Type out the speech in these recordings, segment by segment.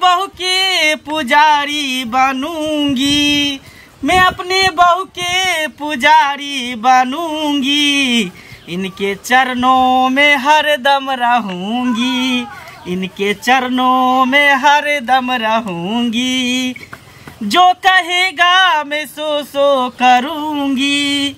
बहू के पुजारी बनूंगी, मैं अपने बहू के पुजारी बनूंगी, इनके चरणों में हर दम रहूंगी, इनके चरणों में हर दम रहूंगी, जो कहेगा मैं सो सो करूंगी,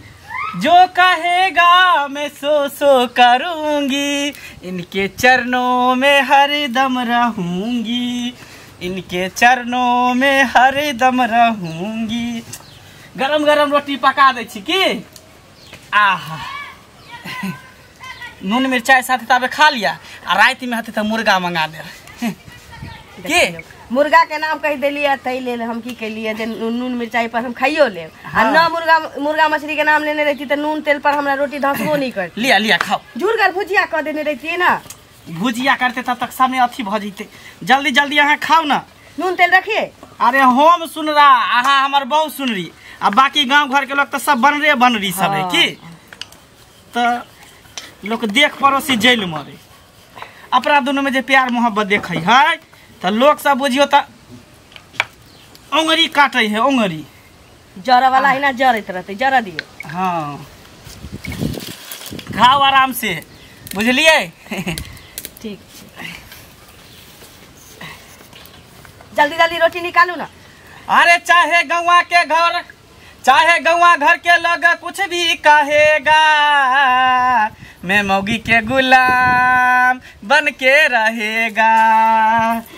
जो कहेगा मैं सो सो करूंगी, इनके चरणों में हर दम रहूंगी, इनके चरणों में हर दम रहूंगी। गरम गरम रोटी पका दै छी की। आहा नून मिरचाई साथे ताबे खा लिया आ राति में हते त मुर्गा मंगा दे की। मुर्गा के नाम कहि देलियै तै लेल हम की केलियै जे नून मिरचाई पर हम खाइयो लेब आ न मुर्गा मुर्गा मछली के नाम लेने रहती त नून तेल पर हमरा रोटी धसबो नहीं करती। लिया लिया खाओ। झुरगर भुजिया क देने रहती ना, भुजिया करते तब तक समय अथी भ जैते। जल्दी जल्दी अहाँ खाओ ना। नून तेल रखिए। अरे हम सुन रहा अहाँ हमर बहू सुन रही आ बाकी गांव घर के लोग तो सब बनरे बनरी सब है की। तो लोग देख पड़ोसी जेल मरे अपना दोनों में जे प्यार मोहब्बत देखे है तो लोग सब बुझियो त उंगरी काटे है उंगरी। जरा वाला है ना जरत रहते जरा दियो। हाँ खाओ आराम से बुझलिए। ठीक जल्दी जल्दी रोटी निकालू ना। अरे चाहे गौवा के घर चाहे गौवा घर के लोग कुछ भी कहेगा, मैं मौगी के गुलाम बन के रहेगा,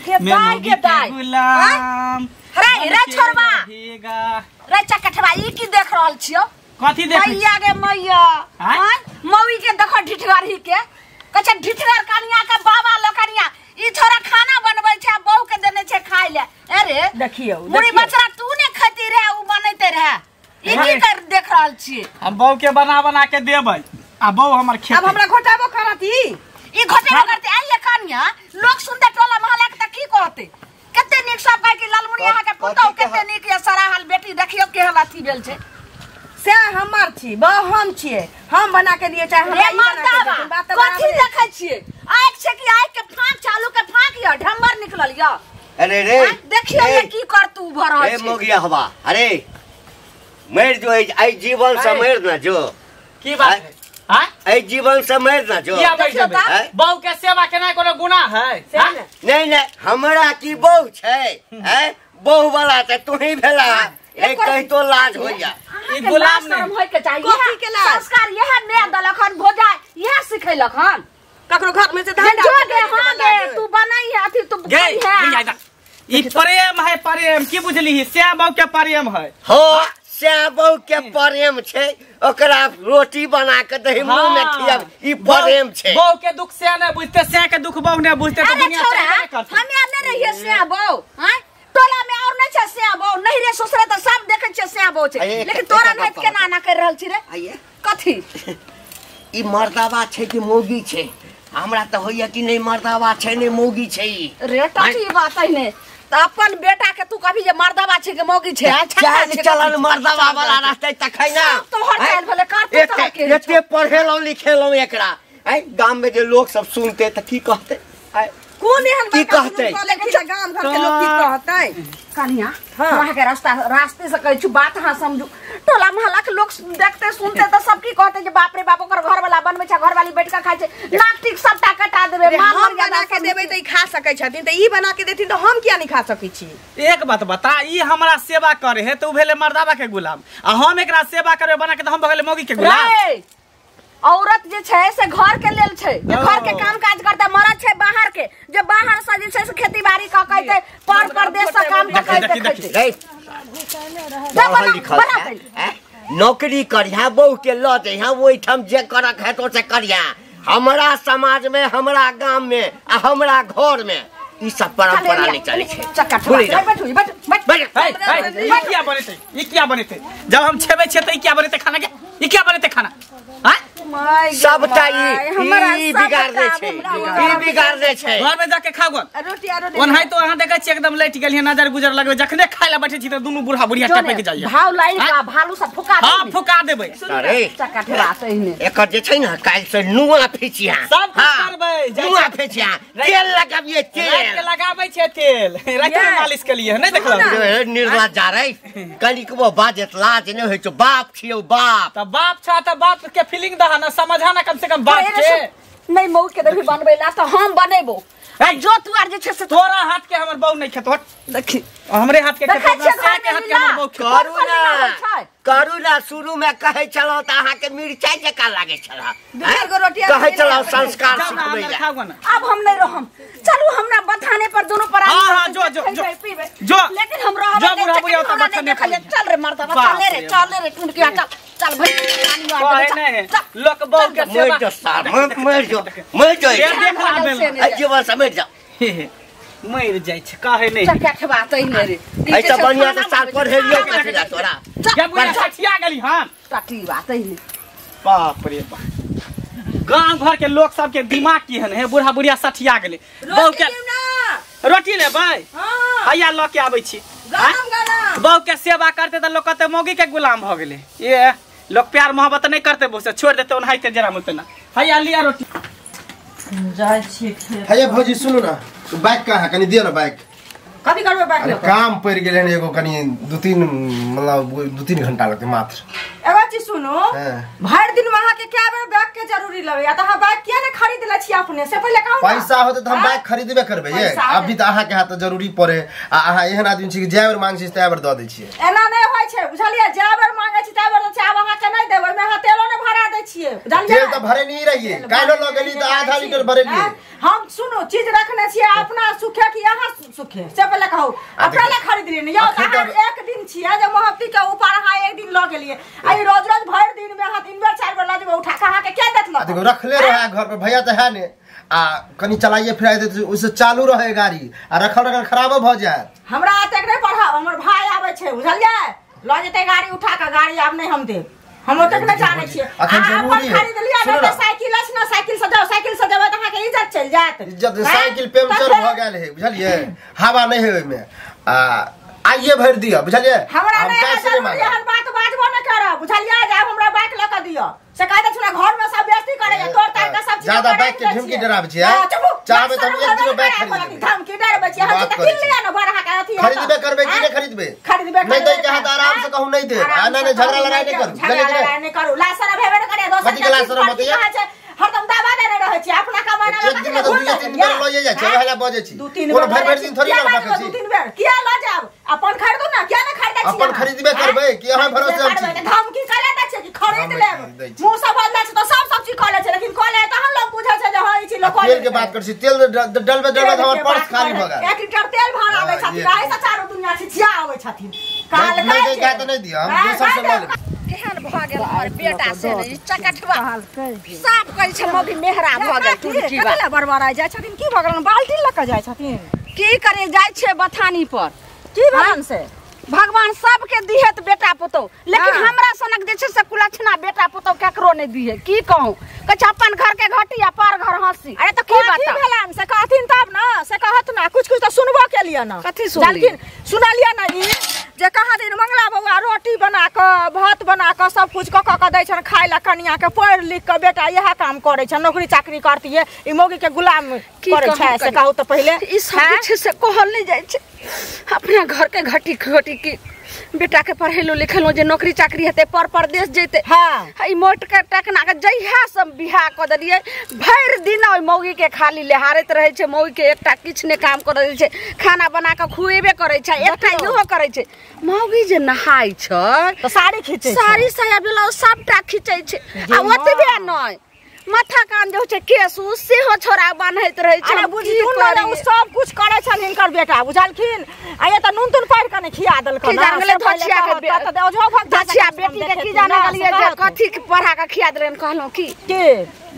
मैं मौगी के गुलाम। रे रे छोरबा रे चकठवा ई की देख रहल छियो? कथी देख मैया गे मैया मौगी के देखो ढिठगरही के कछ ढिठगर कनिया के बाबा लोकनिया ई छोरा खाना बनबै छै बहू के देने छै खाय ले। अरे देखियो मुड़ी बछड़ा तू ने खती रहे उ बनैते रहे ई की कर देख रहल छी? हम बहू के बना बना के देबै आ बहू हमर खेत अब हमरा घोटाबो करत ई घोटाबो करते आइले कनिया लोग सुनते टोला मोहल्ला के त की कहते? कते नीक सब कहै कि लालमुनिया के पुतौ कते नीक या सराहल बेटी देखियो केहन अथी भेल छै। से हमर छी बहू हम छियै हम बना के दिए चाहे हमरा ई बना के दे। बात कथी देखै छियै? आँख छै कि आँख के फाँक चालू के फाँक य ढंबर निकलल य। अरे रे देखियो ये की करतू भ रहल छै। ए मोगिया हवा अरे मर जो आई जीवन से मर ना जो की बात है? हां ए जीवन से मर ना जो बहू के सेवा केना कोनो गुनाह है? नहीं नहीं हमरा की बहू छै हैं बहू वाला त तू ही भेला ए कहि तो लाज होइया। ई गुलाम नहीं होय के चाहिए कथी के लाज? संस्कार यह ने दलखन भोजा यह सिखैलक हन ककरो घर में से धान जो गे हां गे तू बनाई है अथी तू गे है। ई प्रेम है प्रेम की बुझली से बहू के प्रेम है। हो से बहू के प्रेम छै ओकरा रोटी बना के दही मुंह में खियाब ई प्रेम छै। बहू के दुख से ने बुझते से के दुख बहू ने बुझते तो दुनिया चलबे करते। हम यार नहीं रहिए से बहू हां टोला में और नहीं छै से बहू नहीं रे ससुरे त सब देखै छै से बहू छै लेकिन तोरा नहीं केना ना कर रहल छी रे। आइए कथी ई मर्दावा छै कि मौगी छै? हमरा त होइया कि नहीं मर्दावा छै नहीं मौगी छै ई रे टची बात है ने त अपन बेटा के तू कभी जे मर्दावा छै के मौगी छै अच्छा चलन मर्दावा वाला रास्ता तखै ना तोहर चाल भले करते त के एते पढ़ेलौ लिखेलौ एकरा आइ गाम में जे लोग सब सुनते त की कहते? कोन एहन की कहते? गाम घर के लोग की कहते? कनिया वहां के रास्ता रास्ते से कहै छु बात हां समझू टोला मोहल्ला के लोग देखते सुनते त सब की कहते जे बाप रे बाप ओकर घर वाला बनबै छै घर वाली बैठ के खाय छै नाक ठीक सबटा कटा देबै माल हम बना के देबै त ई खा सकै छथिन त ई बना के देथिन त हम किया नहीं खा सकै छी? एक बात बता ई हमरा सेवा करे है त उ भेले मर्दावा के गुलाम आ हम एकरा सेवा करबे बना के त हम भगले मौगी के गुलाम। औरत जे छै से घर के लेल छै जे घर के काम काज करते मरद छै बाहर के जे बाहर से जे छै से खेती बाड़ी क कहते पर परदेश से काम क कहते। नौकरी करिहा बहू के ल जइहा ओहिठाम जे करक है तो से करिहा। हमरा समाज में हमरा गाम में आ हमरा घर में ई सब परंपरा नहीं चले छै। बैठ बैठ बैठ ई किया बनेते ई किया बनेते? जब हम छेबै छियै त ई किया बनेते खाना के? ई किया बनेते खाना? हां सबटा ई बिगाड़ दे छै, ई बिगाड़ दे छै। घर में जाके खाओ रोटी आरो। ओनाहि तो अहाँ देखै छी एकदम लैट गेलियै, नजर गुजर लगबै, जखने खाय ला बैठै छी त दुनू बूढ़ा बुढ़िया टपक जाइए। भाव लाइन का भालू सब फुका देबै। हां फुका देबै। अरे चकठवा सही एकर जे छै ने काल्हि से नुआ फिचिया सब कुछ करबै, नुआ फिचिया तेल लगाबिए, तेल रात के लगाबै छै तेल, रात के मालिश के लिए नै देखलौ। निर्लाज जा रे कनिकबो बाजत लाज नै होइ छौ, बाप छियौ बाप। त बाप छा त बाप के फीलिंग दहा ना, समझा ना कम से कम बाप के। नहीं मऊ के देबी बनबै ला त हम बनेबो। जो तू आर जे छै से तोरा हाथ के हमर बहू नहीं खेतो। देखी हमरे हाथ के खेतो, साय के हाथ के हमर बहू खेतो। करू ना करू ना, शुरू में कहै छलौ त अहाँ के मिरचाई जकाँ लागै छल। दू चार गो रोटी कहै छलौ संस्कार सिखबै ला। अब हम नहीं रहम, चलू हमरा बथाने पर दोनों पर। हां हां जो जो जो जो, लेकिन हम रहब जो बूढ़ा बुढ़िया त बथाने पर। चल रे मर्दवा, चल रे चल रे टुनकिया, चल चल भाई पानी मार चल। लोक बहू के सेवा मर जो सार, मर जो मर जो, जीवन समझ जा मर जाय छै काहे नहीं। चकठवा तै ने रे ऐसा बढ़िया से साल पर हेलियो कथि ला तोरा जब बुढ़िया सठिया गेली। हां टटीवा तै ने। बाप रे बाप, गांव घर के लोग सब के दिमाग की हन हे, बूढ़ा बुढ़िया सठिया गेलै। बहू के रोटी लेबै? हां हैया ल के आबै छी। गरम गरम बहू के सेवा करते त लोग कहते मौगी के गुलाम भ गेलै। ये लोग प्यार मोहब्बत नहीं करते, बहू से छोड़ देते ओनाहिते जरा मुते ना। हैया लिया रोटी जाय छी खेत। हैया भौजी सुनू ना, बाइक कहाँ है? कनी दियो ना बाइक। कथी करबै बाइक? अरे काम पड़ गेलै हन एगो, कनी 2-3 मतलब 2-3 घंटा लगतै मात्र। एगो चीज सुनू, भरि दिन अहाँ के क्या बेर बाइक के जरूरी लगैया त अहाँ बाइक किया ने खरीद लै छी अपने से? पहिले कहू पैसा होतै त हम बाइक खरीदबे करबै। ये अभी त अहाँ के हाथ जरूरी पड़े, आ अहाँ एहन आदमी छी कि जाय बेर मांगै छी तै बेर द दै छियै। एना नै होइ छै बुझलियै, जाय बेर मांगै छी तै बेर दै छियै। आब अहाँ के नै देबै, ओहिमे अहाँ तेलो नै भरा दै छियै बुझलियै। तेल त भरे नहीं रहियै, काल्हि ल गेली त आधा लीटर भरेलियै। हम सुनू चीज रखने छियै अपना सुखे कि अहाँ सुखे से पहिले कहू। अपने ला खरीद लेने यौ त अहाँ एक दिन छियै जे मोहब्बती के ऊपर अहाँ एक दिन ल गेलियै, आ ई रोज रोज भरि दिन में अहाँ 3 बेर 4 बेर ल जेबै उठा के अहाँ के के देत ल? देखो रखले रहे घर पर भैया त है ने, आ कनी चलाइए फिराइए दे ओइसे चालू रहे गाड़ी, आ रखल रखल खराबो भ जायत। हमरा एतेक नै पढ़ाउ, हमर भाई आबै छै बुझलियै, ल जेतै गाड़ी उठा के, गाड़ी आब नै हम देब, हम ओतेक नै जानै छियै। अखन जरूरी है खरीद लिया ने साइकिल अछि ना, साइकिल से जाओ, साइकिल से जेबै त अहाँ के इज्जत चलि जायत। इज्जत साइकिल पंचर भ गेल है बुझलियै, हवा नै है ओइमे, आ आइए भरि दिअ बुझलियै। हमरा नै जरूरी हन बात बाजबो नै करब बुझलियै, जे आब हमरा बाइक ल के दिअ से कहि दै छी ना, घर में सब बेइज्जती करैया तोर तार के सब चीज। ज्यादा बाइक के धमकी डराबै छियै, चाहबै त हम एक दिन बाइक खरीद लेबै। धमकी डरबै छियै हम त किन लिया ना बड़ अहाँ के अथी खरीदबे करबै कि नै खरीदबे? खरीदबे नै दै के हाथ आराम से कहू नै दे, आ नै नै झगड़ा लड़ाई नै करू झगड़ा लड़ाई नै करू। ला शरम हेबे नै करैया, दोसर कथी के ला शरम होतै? हरदम दावा देने रहै छी अपना कमाना एक दिन में त 2-3 बेर लइए जाइ छै, वएह ला बजै छी। 2-3 भरि भरि दिन थोड़ी ना रखै छी। 2-3 बेर किया ल जाब? अपन खरीदू ना, किया नै खरीदै छी? अपन खरीदबे करबै कि अहाँ भरोसे हम छी? धमकी करे दै छै कि खरीद लेब, मुंह से बजलै छै त सब सब चीज कह लै छै, लेकिन कह लै तहन लोग बुझै छै जे हां ई चीज लोग तेल के बात कर छी, तेल डलबे डलबे हमर पर्स खाली भ गेल। 1 लीटर तेल भरा दै छथिन, एहि से चारू दुनिया छिछिया आबै छथिन। काल नै दै के त नै दिअ, हम दोसर से ल लेब। केहन भ गेल हमर बेटा से ने ई चकठवा साफ करै छै मौगी मेहरा भ गेल टुनकी बा। कथी बड़बड़ाय जाइ छथिन? की भ गेलन? बाल्टी ल के जाइ छथिन? की करे जाइ छै बथानी पर? की भगवान से? भगवान सबके दिहे त बेटा पुतौ, लेकिन हमरा सनक जे छै से कुलक्षणा बेटा पुतौ केकरो नै दिहे। की कहूं, कहै छै अपन घर के घटी आ पर घर हंसी। अरे त की भेलन से कहथिन तब ना, से कहत ना कुछ कुछ त सुनबो के लिए ना। कथी सुनलियै? सुनलियै ना ई जे कहाँ दिन मंगला बौआ रोटी बना के भात बना के सब कुछ क क दै छन खाय ला कनिया के, पढ़ लिख के बेटा इएह काम करै छै, नौकरी चाकरी करतियै, ई मौगी के गुलाम करै छै। से कहू त पहिले ई सब जे छै से कहल नै जाइ छै। अपना घर के घटी घटी के बेटा के पढ़ेलो लिखेलो जे नौकरी चाकरी हेतै पर परदेश जैते। हां ई मोट के टकना के जहिया सब बियाह क देलियै भरि दिन ओइ मौगी के खाली लेहारैत रहै छै, मौगी के एकटा किछ नै काम कर दै छै, खाना बना के खुएबे करै छै, एकटा इहो करै छै। मौगी जे नहाय छै त साड़ी खींचै छै, साड़ी साया ब्लाउज सबटा खींचै छै, आ ओतबे नै माथा कान जे होइ छै केस उ सेहो छोरा बान्हैत रहै छै। अरे बुझथुन ने उ सब कुछ करै छन हिनकर बेटा बुझलखिन। आ ये त नून तून पढ़ के नै खिया देलकन। की जान गेलै धोछिया के धोछिया बेटी के की जाने गेलियै जे कथी के पढ़ा के खिया देलकन। कहलहुँ की के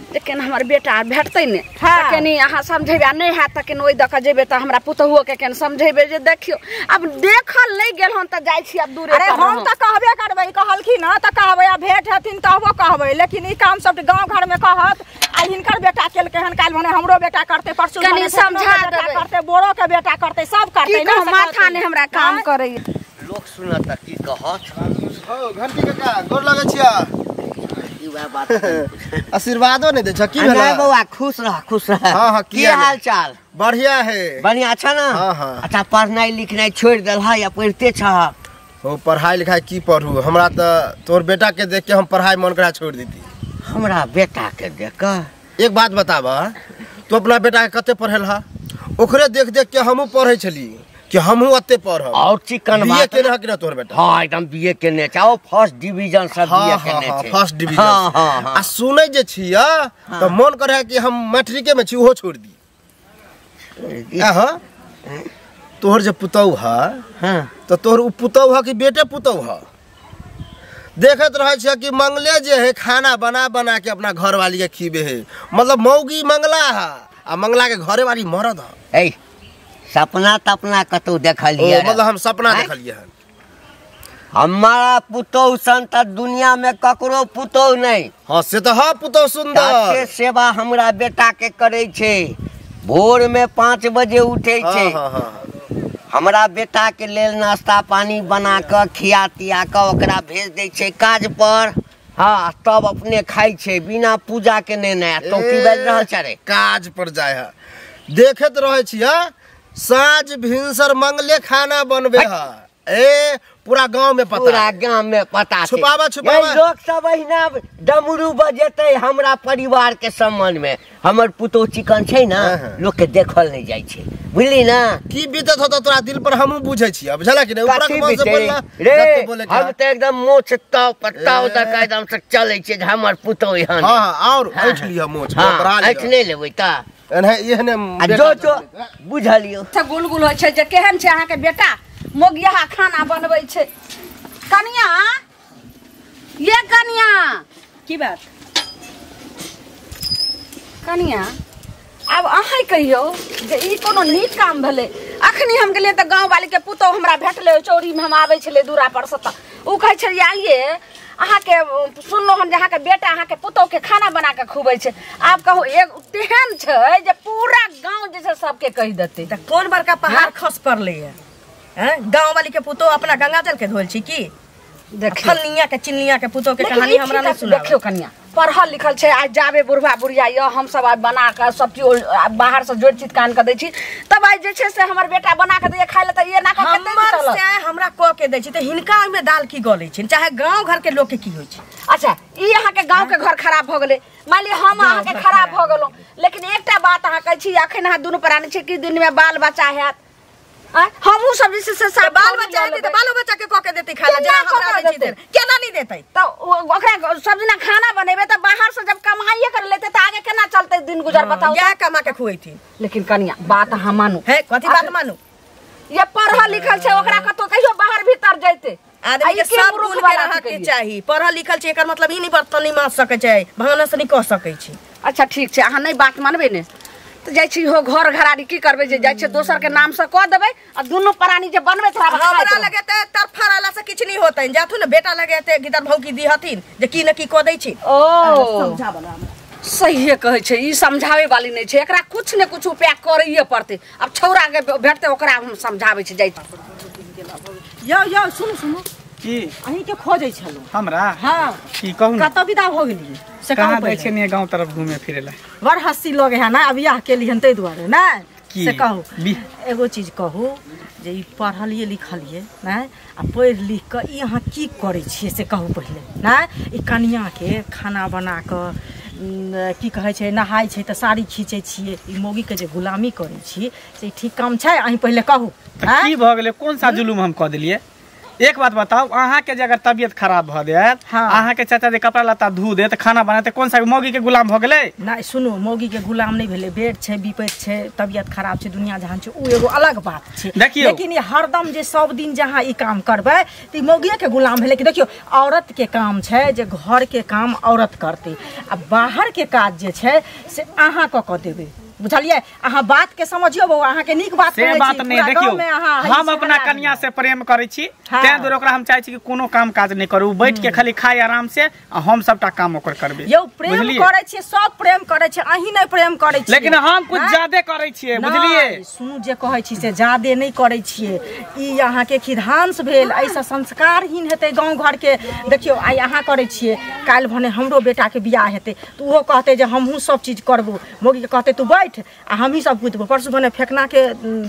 जे केना हमर बेटा भेटतै ने तऽ कनी अहाँ समझेबै आ नहि हैत तऽ केना ओहि दऽ कऽ जेबै तऽ हमरा पुतहुओके केना समझेबै जे देखियौ आब देखल नहि गेल हन तऽ जाइ छी आब दूरे। अरे हम तऽ कहबे करबै, कहलखिन हँ तऽ कहबै, आ भेंट हेथिन तबो कहबै, लेकिन ई काम सब गाँव घरमे कहत आ हिनकर बेटा केलकै हन, काल्हि भने हमरो बेटा करतै, परसू कनी समझा देबै, करतै, बोरो के बेटा करतै, सब करतै। माथा नहि हमरा काम करैया। लोक सुनत तऽ की कहत? घंटी काका गोर लगै छियै। आशीर्वादो नहीं दे छ की भेला? बौआ खुश रह, खुश रह। हां हां, की हाल चाल? बढ़िया है। बढ़िया छ ना? हां हां। अच्छा पढ़नाई लिखनाई छोड़ देलह या पढ़ते छ? हो पढ़ाई लिखाई की पढ़ू, हमरा त तोर बेटा के देख के हम पढ़ाई मन करा छोड़ देती। हमरा बेटा के देख के? एक बात बताबा, तू अपना बेटा के कते पढ़ेल हा? ओकरे देख देख के हमहू पढ़े छली कि हमहू अते पढ़ब। और चिकन बीए केने ह कि ना तोहर बेटा? हां एकदम बीए केने छ, ओ फर्स्ट डिवीजन से बीए केने छै। First division. हां हां। आ सुनै जे छिया त मन करे कि हम मैट्रिके में छी ओहो छोड़ दी। आहा तोहर जे पुतहु ह, हां त तोहर उ पुतहु ह कि बेटे पुतहु ह? देखत रहै छै कि मंगले जे है खाना बना बना के अपना घर वाली के खीबे है, मतलब मौगी मंगला है आ मंगला के घरे वाली मरद है। ए सपना तपना कतौ देखलियै? मतलब हम सपना देखलियै हन। हमारा पुतहु सन त दुनिया में ककरो पुतहु नहीं। हाँ से तो हाँ पुतहु सुंदर। के सेवा हमरा बेटा के करे छै, भोर में 5 बजे उठे छै। हाँ, हाँ, हमरा बेटा के लेल नाश्ता पानी बना के खिया तिया के ओकरा भेज दै छै काज पर। हाँ तब अपने खाइ छै बिना पूजा के ने। नया तो की बाजि रहल छै रे? काज पर जाय है, देखैत रहै छियै साँझ भिनसर मंगले खाना बनबे है। ए पूरा गांव में पता, पूरा गांव में पता। छुपावा छुपावा लोग सब अहिना डमरू बजेतै हमरा परिवार के सम्मान में। हमर पुतोह चिकन छै ना, लोग के देखल नहीं जाइ छै, बुझली ना? की बीतत होता तोरा दिल पर हमहू बुझै छियै, बुझला कि नहीं? ऊपर के मन से बोलला रे, हम त एकदम मोछ ताव पताव तक एकदम से चलै छै हमर पुतोह एहन। हां और ऐठ लिह मोछ, बड़ा ऐठ नै लेबै त एने एहने जो जो बुझलियो। अच्छा गुल गुल होइ छै जे केहन छै अहाँ के बेटा, मोगिया खाना बनबै छै। कनिया ये कनिया की बात? कनिया आब अहाँ कहियौ जे ई कोनो नीक काम भेलै? अखनी हम गेलियै तऽ गाँव वाली के पुतोहु हमरा भेटलै, चौरी में हम आबै छलै दूरा पर से, तऽ ओ कहै छलै आइये अहाँके सुनलहुँ हन जे अहाँके बेटा अहाँके पुतोहुके खाना बना कऽ खुबै छै। आब कहू एक तेहन छै जे पूरा गाँव जे छै सबके कहि देतै। तऽ कोन बड़का पहाड़ खस पड़लै? गाँव वाली के पुतोह अपना गंगा जल के धोल छी की? फलनिया के चिलनिया के पुतोह के कहानी हमरा नहीं सुनाउ। देखियौ कनिया पढ़ल लिखल छै, आज जाबे बुढ़वा बुढ़िया यऽ हम सब आइ बना कऽ सब चीज बाहर से जोड़ चित कान कऽ दै छी, तब आइ जे छै से हमर बेटा बना कऽ दैया खाइ लए तऽ एना कऽ कते दिन चलत? हमर हमरा कऽ के दै छी तऽ हिनका ओहिमे दाल की गलै छै, चाहे गाँव घर के लोक के की होइ छै। अच्छा ई अहाँके गाँव के घर खराब भऽ गेलै, मान लिअ हम अहाँके खराब भऽ गेलहुँ, लेकिन एकटा बात अहाँ कहै छी अखन अहाँ दुनू प्राणी छी कि दिनमे बाल बच्चा हैत, हमहूँ सब जे छै से बाल बच्चा हेतै तऽ बालो बच्चा के कऽ के देतै खाना, जेना हमरा दै छी केना नहि देतै? तऽ ओकरा सब दिना खाना बनेबै तऽ बाहर से जब कमाइए कर लेतै तऽ आगे केना चलतै दिन गुजर बताउ? इएह कमा के खुएथिन। लेकिन कनिया बात अहाँ मानू। हे कथी बात मानू? ये पढ़ल लिखल छै, ओकरा कतौ कहियो बाहर भीतर जैते आदमी के सब गुण के रहऽ के चाही। पढ़ल लिखल छै एकर मतलब ई नहि बर्तन नहि माज सकै छै, भानस नहि कऽ सकै छै। अच्छा ठीक छै, अहाँ नहि बात मानबै ने तऽ जाइ छी हो घर घरारी की करबै, जे जाइ छै दोसर के नाम से कऽ देबै आ दुनू प्राणी जे बनबै हमरा लगे तऽ तरफा रहला से किछु नहि होतनि। जाथु ने बेटा लगे तऽ गिदर भौकी दिहथिन जे की ने की कऽ दै छी। ओ सहिए कहै छै, ई समझाबै वाली नहि छै, एकरा कुछ ने कुछ उपाय करैए पड़तै। आब छौड़ा के भेटतै ओकरा हम समझाबै छी जाइ। यौ यौ सुनू सुनू, की अहीं के खोजै छलहुँ हमरा? हाँ की कहू ने, कतऽ विदा भऽ गेलियै से कहू? कहाँ जाइ छियै गाँव तरफ घूमे फिरे ला? बड़ हँसी लगे है ना अब बियाह केली हन ताहि दुआरे ने। से कहू एगो चीज कहू जे ई पढ़लियै लिखलियै नहि आ पढ़ि लिख कऽ ई अहाँ की करै छियै से कहू पहिले। नहि ई कनियाके खाना बना कऽ की कहै छै, नहाय छै तऽ साड़ी खींचै छियै, ई मौगीके जे गुलामी करै छी से ठीक काम छै? अहीं पहिले कहू की भऽ गेलै, कोन सा जुलुम हम कऽ देलियै? एक बात बताओ, अहाँ के जे अगर तबियत खराब भ जायत, अहाँ के चाचा जे कपड़ा लत्ता धो देत, खाना बनाते, कोन सा मौगी के गुलाम भ गेलै? नहीं सुनू, मौगी के गुलाम नहीं भेलै। बेर छै, विपैत छै, तबियत खराब छै, दुनिया जहान छै, उ एगो अलग बात छै। लेकिन ये हरदम जे सब दिन जहाँ ई काम करबै त ई मौगिए के गुलाम भेलै। कि देखियौ औरत के काम छै जे घर के काम औरत करतै, आ बाहर के काज जे छै से अहाँ कऽ कऽ देबै, बुझलियै? अहाँ बात के समझियौ बौआ, अहाँ के नीक बात से बात नहीं। देखियौ हम अपना कन्या से प्रेम करै छी, तें दुआरे ओकरा हम चाहै छी कि कोनो काम काज नहीं करू, बैठ के खाली खाय आराम से, आ हम सबटा काम ओकर करबै। यौ प्रेम करै छी, सब प्रेम करै छै, अहीं नहीं प्रेम करै छी। लेकिन हम कुछ ज्यादे करै छियै, बुझलियै? सुनू जे कहै छी से ज्यादे नहीं करै छियै, ई अहाँ के खिधांस भेल, एहिसँ संस्कारहीन हेतै गाँव घर के। देखियौ आइ अहाँ करै छियै, काल्हि भने हमरो बेटा के बियाह हेतै तऽ ओहो कहतै जे हमहूँ सब चीज करबो, मौगी के कहतै तू बैठ आ हमही सब पूछबो। परसू भने फेकना के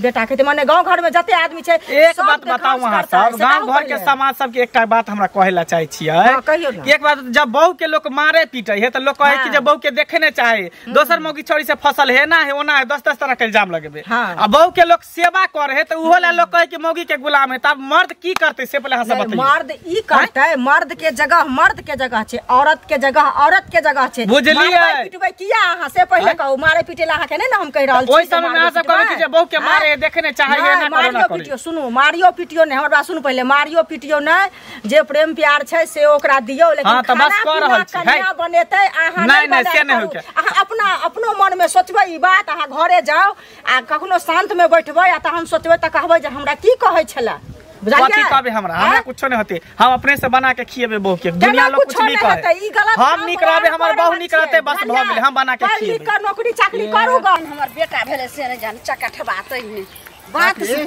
बेटा के, माने गांव घर में जते आदमी छै। एक बात बताऊ अहाँ सब गांव घर के समाज सब के एकटा बात हमरा कहे ला चाहे छियै। कहियौ ना। एक बात, जब बहू के लोग मारे पीटे है त लोग कहे कि जब बहू के देखे नहीं चाहे, दोसर मौगी छोरी से फसल है ना है ओना है, 10-10 तरह के इल्जाम लगेबे। आ बहू के लोग सेवा करे है त उहो ला लोग कहे कि मौगी के गुलाम है। तब मर्द की करते से पहले अहाँ सब बताइए। मर्द ई करते, मर्द के जगह मर्द के जगह छै, औरत के जगह औरत के जगह छै, बुझलियै? पिटबै किया अहाँ से पहले कहू, मारे पीटे ला के नहीं ना हम कह रहल छी। ओइ समय में अहाँ सब कहबै कि जे बहू के मारे देखे नहीं चाहे, ना करो ना पिटियो। सुनू मारियो पिटियो नहीं, हमर बात सुनू पहले, मारियो पिटियो नहीं, जे प्रेम प्यार छै से ओकरा दियौ, लेकिन खाना पीना कन्या बनेतै अहाँ नहीं बनेतै। अहाँ अपना अपनो मन में सोचबै ई बात, अहाँ घरे जाओ आ कखनो शांत में बैठबै आ तहन सोचबै त कहबै जे हमरा की कहै छला, कथी कहबे हमरा? हमरा कुछो नहीं होते, हम अपने से बना के खिएबे बहू के। दुनिया लोग कुछ नहीं कहे, हम निक रहबे, हमर बहू निक रहते, बस भ गेलै, हम बना के खिएबे। नौकरी चाकरी करू गन। हमर बेटा भेलै से नहीं जान चकठबा तै नहीं बात से।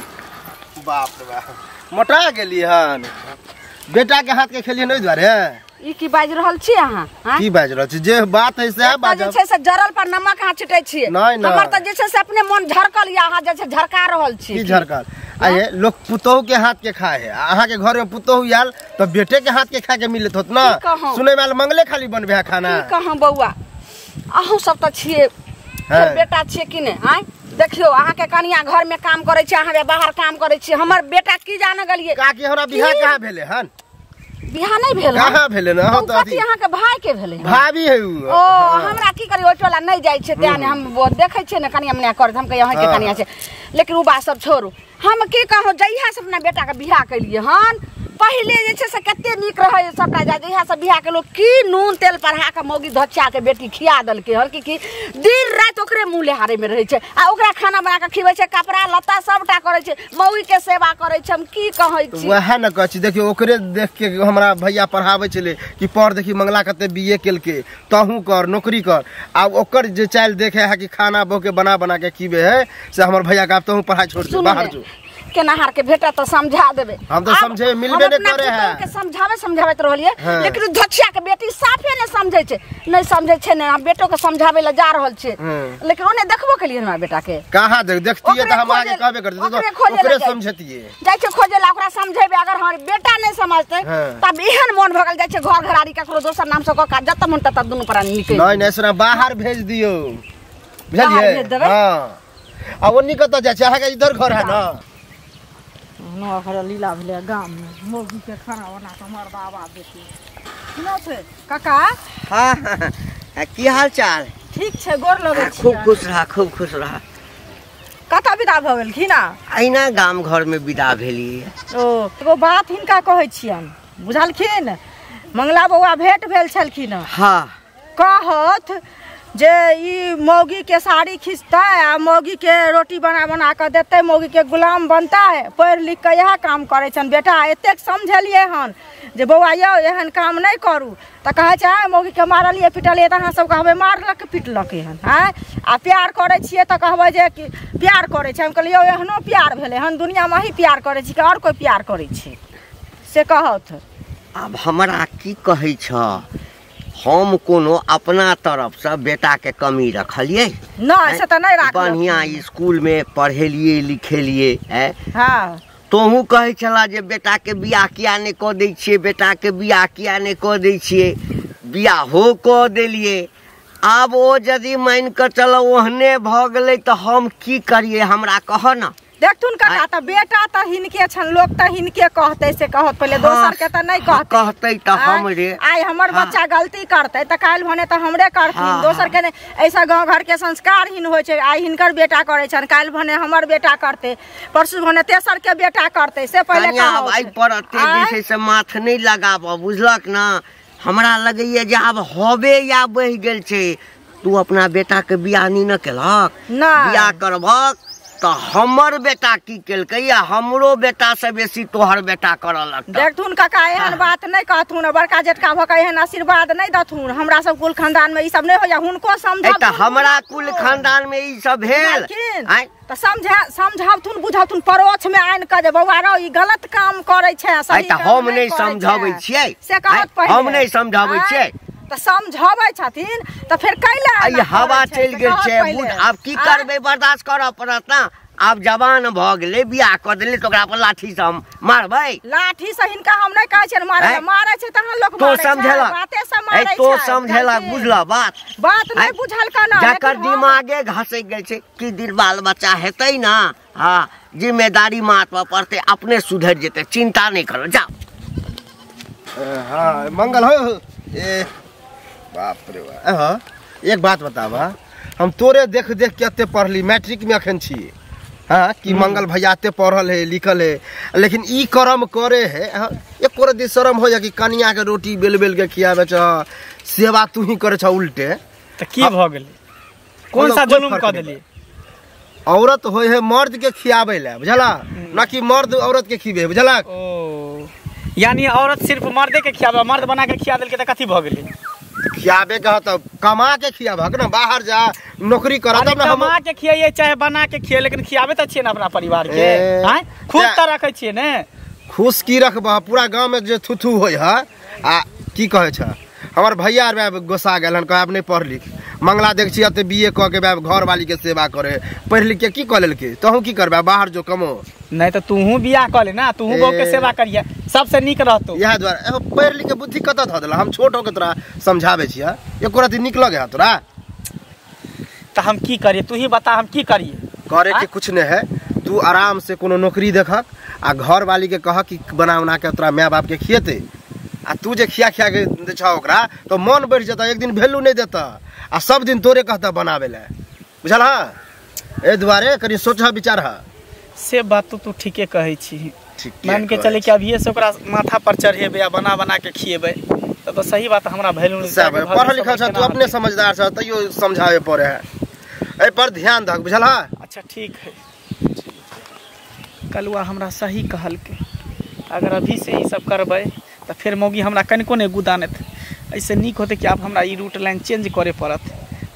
बाप रे बाप, मोटा गेली हन, बेटा के हाथ के खेलिए नहीं दुआरे। ई की बाजि रहल छी अहाँ? की बाजि रहल छी? जे बात है से बाजब। जे छै से जरल पर नमक अहाँ छिटै छी। हमर त जे छै से अपने मन झरकल या अहाँ जे छै झरका रहल छी। की झरकल? आये लोग पुतोहु के हाथ के खाए है, अहाँ के घर में पुतोहु आयल त बेटे के हाथ के खाए के मिलत होत ना। सुनै में मंगले खाली बनबे है खाना। की कहूं बौआ, अहूँ सब त छियै बेटा छियै कि नै? आय देखियो अहाँ के कनिया घर में काम करै छै, अहाँ बाहर काम करै छी, हमर बेटा की जाने गेलियै? काकी हमरा बियाह कहाँ भेलै हन? बियाह नहीं भेल? कहाँ भेलै ना? त कथी अहाँ के भाई के भेलै? भाभी है उ। ओ हमरा की करी, ओइ टोला नहीं जाइ छै तें हम देखै छियै ने कनिया मनिया करत, हम कहियै अहाँ के कनिया छै। लेकिन उ बात सब छोड़ू, हम की कहूं, जहिया से अपना बेटा के बियाह केलियै हन, पहिले जे छै से कते नीक रहै सबटा, जहिया से बियाह केलहुँ की नून तेल पढ़ा के मौगी धच्चा के बेटी खिया देलकै हन कि दिन राति ओकरे मुँह लेहारे में रहै छै, आ ओकरा खाना बना के खिबै छै, कपड़ा लत्ता सबटा करै छै, मौगी के सेवा करै छै। हम की कहै छी? वएह ने कहै छी। देखियौ ओकरे देख के हमरा भैया पढ़ाबै छलै कि पढ़, देखी मंगला कते बीए केलकै, तहूँ कर नौकरी कर। आ ओकर जे चालि देखे है कि खाना बहू के बना बना के खिबै है, से हमर भैया के आब तहूँ पढ़ाइ छोड़ दे, बाहर जो। केनाहार के भेटा तो समझा देबे। हम तो समझे मिलबे नहीं करे है, के समझावे समझाबैत रहलिए, लेकिन धचिया के बेटी साफे नहीं समझै छै, नहीं समझै छै ने। हम बेटो के समझावे ला जा रहल छै, लेकिन ओने देखबो केलिए हमरा बेटा के। कहां देखतिए त हम आगे कहबे करतिए, ओकरे समझतिए जाइ छै खोजे ला, ओकरा समझेबे। अगर हमर बेटा नहीं समझतै तब एहन मन भगल जाइ छै घर घरारी ककरो दोसर नाम से क का जत मन तत दुनु प्राणी निकल। नहीं नहीं सुना, बाहर भेज दियो, बुझलिए? हां आ ओनी कत जाइ छै? अहां के इधर घर है ना। नो लीला भेलै गाम में, मौगी के खाना बना के मर्दावा बेटी। सुनो छै काका? हाँ की हाल चाल? ठीक छै, गोर लगै छी। खूब खुश रहा, खूब खुश रहा। कतऽ विदा भऽ गेलखिन? अहिना गाम घर में विदा भेली। ओ एगो बात हिनका कहै छियनि, बुझलखिन? मंगला बौआ भेंट भेल छलखिन। हाँ कहत जे ई मौगी के साड़ी खींचतै आ मौगी के रोटी बना बना के देतै, मौगी के गुलाम बनतै, पढ़ि लिख के इएह काम करै छनि बेटा। एतेक समझेलियै हन जे बौआ यौ एहन काम नहि करू, तऽ कहै छै आँय मौगी के मारलियै पिटलियै तऽ अहाँ सब कहबै मारलक पिटलक एहन। आँय आ प्यार करै छियै तऽ कहबै जे कि प्यार करै छै। हम कहलियै यौ एहनो प्यार भेलै हन दुनियामे, अहीं प्यार करै छी कि आओर कोइ प्यार करै छै? से कहत। आब हमरा की कहै छ, हम कोनो अपना तरफ से बेटा के कमी रखलिए नहीं, से तो नहीं राखल। बढ़िया स्कूल में पढ़ेलिए लिखेलिए है। हाँ तोहू कहै छला जे बेटा के बियाह किया नहीं कऽ दै छियै, बेटा के बियाह किया नहीं कऽ दै छियै, बियाहो कऽ देलिए। आब ओ यदि मान के चलो ओहने भऽ गेलै तऽ हम की करिए, हमरा कह ना। देखथुन काका त बेटा त हिनके छन लोक त हिनके कहतै से कहत पहिले दोसर के त नहीं कहतै कहतै त हमरे आइ हमर बच्चा गलती करतै त काल्हि भने त हमरे करथिन दोसर के नहीं। ऐसा गांव घर के संस्कार हीन होइ छै आइ हिनकर बेटा करै छन काल्हि भने हमर बेटा करतै परसू भने तेसर के बेटा करतै से पहिले कहब। आइ पर एते जे छै से माथ नहीं लगाब बुझलक ना। हमरा लगैया जे आब हबे या बहि गेल छै। तू अपना बेटा के बियाह नहीं न केलक बियाह करबक तो हमर बेटा की केलकै या हमरो बेटा से बेसी तोहर बेटा करऽ लगतौ। देखथुन काका एहन बात नहीं कहथुन बड़का जेठका भऽ के एहन आशीर्वाद नहीं दथुन। हमरा सब कुल खानदान में ई सब नहीं होइया हुनको समझब त हमरा कुल खानदान में ई सब भेल त समझावथुन बुझावथुन परोक्ष में आनि के जे बौआ रौ ई गलत काम करै छै सही त हम नहीं समझाबै छियै से कहत पहिले हम नहीं समझाबै छियै त समझाबै छथिन त फेर कैला आई हवा चलि गेल छै बुझ। आब की करबै बर्दाश्त करऽ पड़त ना। आब जवान भ गेलै बियाह कऽ देलै त ओकरा पर लाठी से हम मारबै। लाठी से हिनका हम नहीं कहै छियनि मारै मारै छै तहन लोक मारै छै बाते से मारै छै तो समझेलक बुझल बात बात नहीं बुझल का ना। जकर दिमागे घसकि गेल छै की दिन बाल बच्चा हेतै ना हां जिम्मेदारी माथ पर पड़तै अपने सुधरि जेतै चिंता नहीं करो जाओ। हां मंगल हो ए बाप रे बाप। हाँ एक बात बताबा हम तोरे देख देख के एते पढ़ली मैट्रिक में अखन छी हाँ कि मंगल भैया एते पढ़ल है लिखल है लेकिन ई कर्म करे है हाँ एको रत्ती शर्म हो जा कि कनिया के रोटी बेल बेल के खियाबे छ सेवा तू ही करे छ उल्टे त की भ गेलै कौन सा जुलुम क देली। औरत होय है मर्द के खियाबे ला बुझला ना कि मर्द औरत के खिबे बुझला। ओ यानी औरत सिर्फ मर्दे के खियाबे मर्द बना के खिया देलके त कथी भ गेलै। खियाबे के त कमा के खियाबक ना बाहर जा नौकरी कर तब ना हम कमा के खियाइए चाहे बना के खियाए लेकिन खियाबे त छियै ना अपना परिवार के हां खुद त रखै छियै ने। खुश की रखबह पूरा गांव में जे थुथु होय ह आ की कहै छ हमर भैया आर गोसा गेल हन कहब नहीं पढ़ लिख मंगला देख छी एते बीए क के घर वाली के सेवा करे पढ़ लिख के की क लेलके तहु की करबे बाहर जो कमो नहीं त तूहू बियाह क ले ना तूहू बहू के सेवा करिया सबसे नीक रहतो। इएह दुआरे पढ़ लिख के बुद्धि कतऽ धऽ देला हम छोट हो के तोरा समझाबै छियै एको रत्ती नीक लगे तोरा त हम की करिए तू ही बता हम की करिए। करे के कुछ नहीं है तू आराम से कोनो नौकरी देखक आ घर वाली के कह कि बना उना के तोरा माय बाप के खिएते आ तू जे खिया खिया के दै छह ओकरा तो मन बढ़ि जेतऽ एक दिन वैल्यू नहीं देता आ सब दिन तोरे कहता बनाबे ला बुझल। एहि दुआरे कनि सोचह विचार से बात तो तू ठीके कहै छी मान के चले कि अभिये से ओकरा माथा पर चढ़ेबै आ बना बना के खिएबै तब तो सही बात हमरा वैल्यू नहीं। पढ़ल लिखल छ तू अपने समझदार छ तैयो समझावे पड़े है एहि पर ध्यान दहक बुझल। अच्छा ठीक है कलुआ हमरा सही कहलकै अगर अभी से ई सब करबै त फेर मौगी हमरा कनिको नहीं गुदानत ऐसे नीक होतै कि आब हमरा ई रूट लाइन चेंज करे पड़त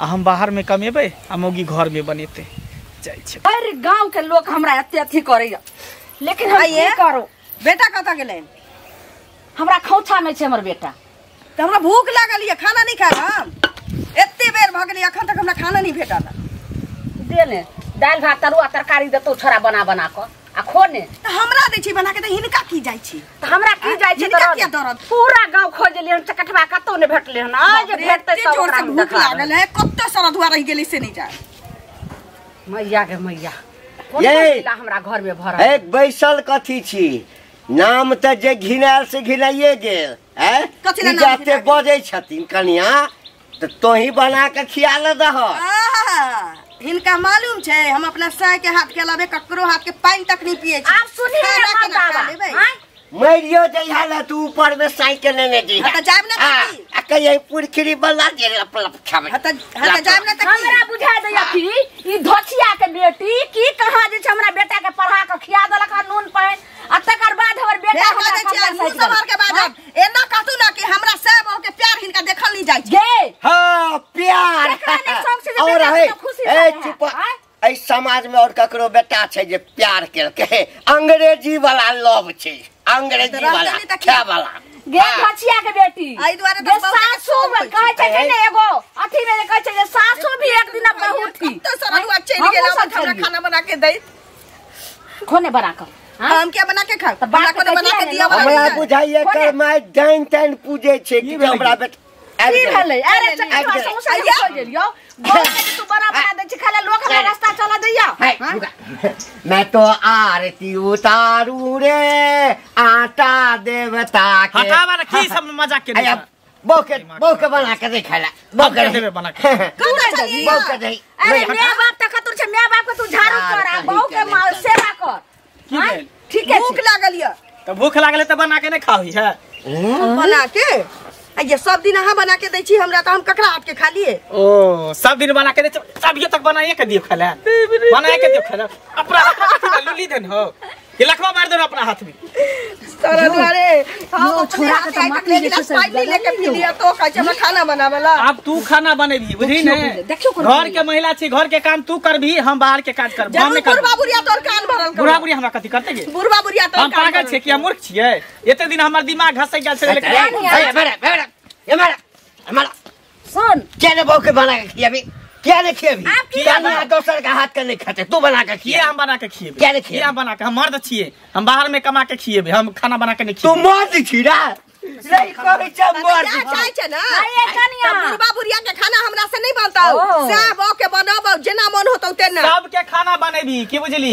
आ हम बाहर में कमेबै आ मौगी घर में बनेतै जाइ छै। हर गांव के लोग हमरा एते अथी करैया लेकिन हम की करू। बेटा कतऽ गेलै? हमरा खौछा में छै हमर बेटा त हमरा भूख लागल ये खाना नहीं खाएब हम एते बेर भ गेलै अखन तक हमरा खाना नहीं भेटल। दे ने दालि भात तरुआ तरकारी देतौ छोरा बना बना क आ खो ने त हमरा दै छी बना के त हिनका की जाइ छी त हमरा की जाइ छी हिनका किया दरद पूरा गांव खोजलियै हन चकटवा कतौ ने भेटलै हन आ जे भेटतै सब जोर से भूख लागल है कत्ते सरधुआ रहि गेलै से नहीं जाए। मैया के मैया कोन लीला हमरा घर में भरल एक बैसल कथी छी नाम त जे घिनायल से घिनाइए गेल हैं जाते बजै छथिन कनिया त तोही बना के खिया ले दह। हिनका मालूम छै हम अपना साय के हाथ के अलावे ककरो हाथ के पानी तक नहीं पिए छी। आप सुनी ना मर्दाबा मरियो जइहा ला तू ऊपर में साइकिल लेने जइहा त जाब ना की आ कहिए पुरखरी बला जे लप लप खाबे ह त जाब ना त हमरा बुझा दैया कि ई धोछिया के बेटी की कहां जे छै हमरा बेटा के पढ़ा के खिया देलक नून पानि आ तकर बाद हमर बेटा हमरा छै मुंह समार के बाद एना कहतू ना कि हमरा साय बहू के प्यार हिनका देखल नहीं जाय छै। हां प्यार और है ए चुप एहि समाज में और ककरो बेटा छै जे प्यार केलकै अंग्रेजी वाला लव छै अंग्रेजी वाला क्या वाला गे धोछिया के बेटी एहि दुआरे त सासू कहै छै ने एगो अथी में कहै छै जे सासू भी एक दिन बहू थी त सरहुआ चलि गेल हमरा खाना बना के दैत खोने बना के हम क्या बना के खाब हमरा कोनो बना के दिया हमरा बुझाइए कर my डाइन ताइन पूजे छै कि हमरा बेटा की भेलै? अरे चकटवा समोसा गेल यौ बहू के तू बना बना दै छी खाली लोक हमरा रास्ता चला दैया। मैं तो आरती उतारू रे आटा देवता के। हटावा ना की सब मजाक के बहू के बना के दे खाला बहू के देबे बना के बहू के दे। अरे my बाप त कतुर छै my बाप के तू झाड़ू कर आ बहू के सेवा कर। की भेल? ठीक है भूख लागल य त भूख लागल त बना के नहीं खाही है बना के। आ ये सब दिन अहाँ बना के दै छी हमरा त हम ककरा हाथ के खा लिए? ओ सब दिन बना के दै छी अभियो तक बनाइए के दियो खाला बनाए के दियो खाला अपना हाथ में लुली देन हो ये लखवा मार देन अपना हाथ में सारा दुआरे। हम छोरा के त माटी जे छै पानी लेके पी लिया तो कहै छै हमरा खाना बनावेला। अब तू खाना बनेबी बुझी ने घर के महिला छी घर के काम तू करबी हम बाहर के काज करब। हम नहीं करब। बुढ़वा बुढ़िया तोर कान भरल कर। बुढ़वा बुढ़िया हमरा कथि करते गे? बुढ़वा बुढ़िया तोर हम पागल छियै कि हम मूर्ख छियै? एते दिन हमर दिमाग घसै गेल छै लेकिन हमारा सुन क्या ने बहू के बना के खियाबी क्या ने खियाबी क्या ना दोसर के हाथ के नहीं खाते तू बना के खिया। हम बना के खिएबे क्या ने खिया? हम बना के हम मर्द छियै हम बाहर में कमा के खिएबे हम खाना बना के नहीं खिएबे। तू मर्द छी रा नहीं कहै छै मर्द चाहै छै ना। अरे कनिया बुढ़वा बुढ़िया के खाना हमरा से नहीं बनतौ से बहू के बनाबौ जेना मन होतौ तेना। सब के खाना बनेबी की बुझली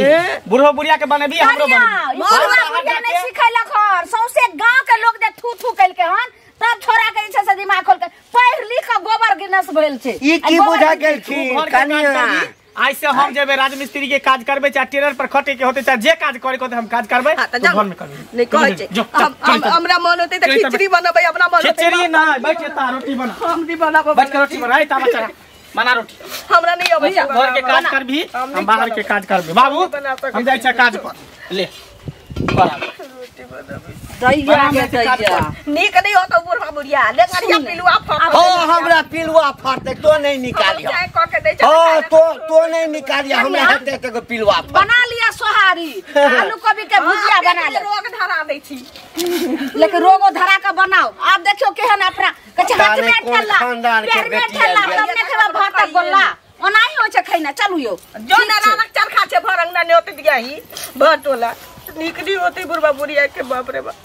बुढ़ो बुढ़िया के बनेबी हमरो बनेबी। बुढ़वा बुढ़िया नहीं सिखैलक हन सौंसे गांव के लोग जे थू थू कैलके हन तब छोरा के जे छै से दिमाग खोल के पढ़ लिख के गोबर गिनस भेल छै। ई की बुझा गेल छी कनिया? आई से हम जेबे राजमिस्त्री के काज करबे चाहे टेलर पर खटे के होते चाहे जे काज करे के होते हम काज करबे घर में करबे। नहीं कहै छै हमरा मन होते त खिचड़ी बनबै अपना मन होते खिचड़ी ना बैठ ता रोटी बना हम नहीं बनाबो बैठ के रोटी बना ता बच्चा बना रोटी हमरा नहीं अबै। घर के काज करबी हम बाहर के काज करबे बाबू हम जाइ छै काज पर ले रोटी बनाबे दैया के दैया नीक नहीं होतो बुढ़वा बुढ़िया लेंगरिया पिलुआ फट। हो हमरा पिलुआ फटते तो नहीं निकालिया हो तो नहीं निकालिया हमरा हेते ते पिलुआ बना लिया सोहारी आलू कोबी के भुजिया बना ले रोग धरा दै छी लेकिन रोगो धरा के बनाओ। आब देखियो केहन अपना कछ हाथ में ठल्ला पैर में ठल्ला तब ने खेबा भात गोल्ला ओनाही होइ छै खैना। चलू यो जो नारायणक चरखा छै भरंगना ने होते दियाही भटोला नीक नहीं होते बुढ़वा बुढ़िया के बाप रे बाप।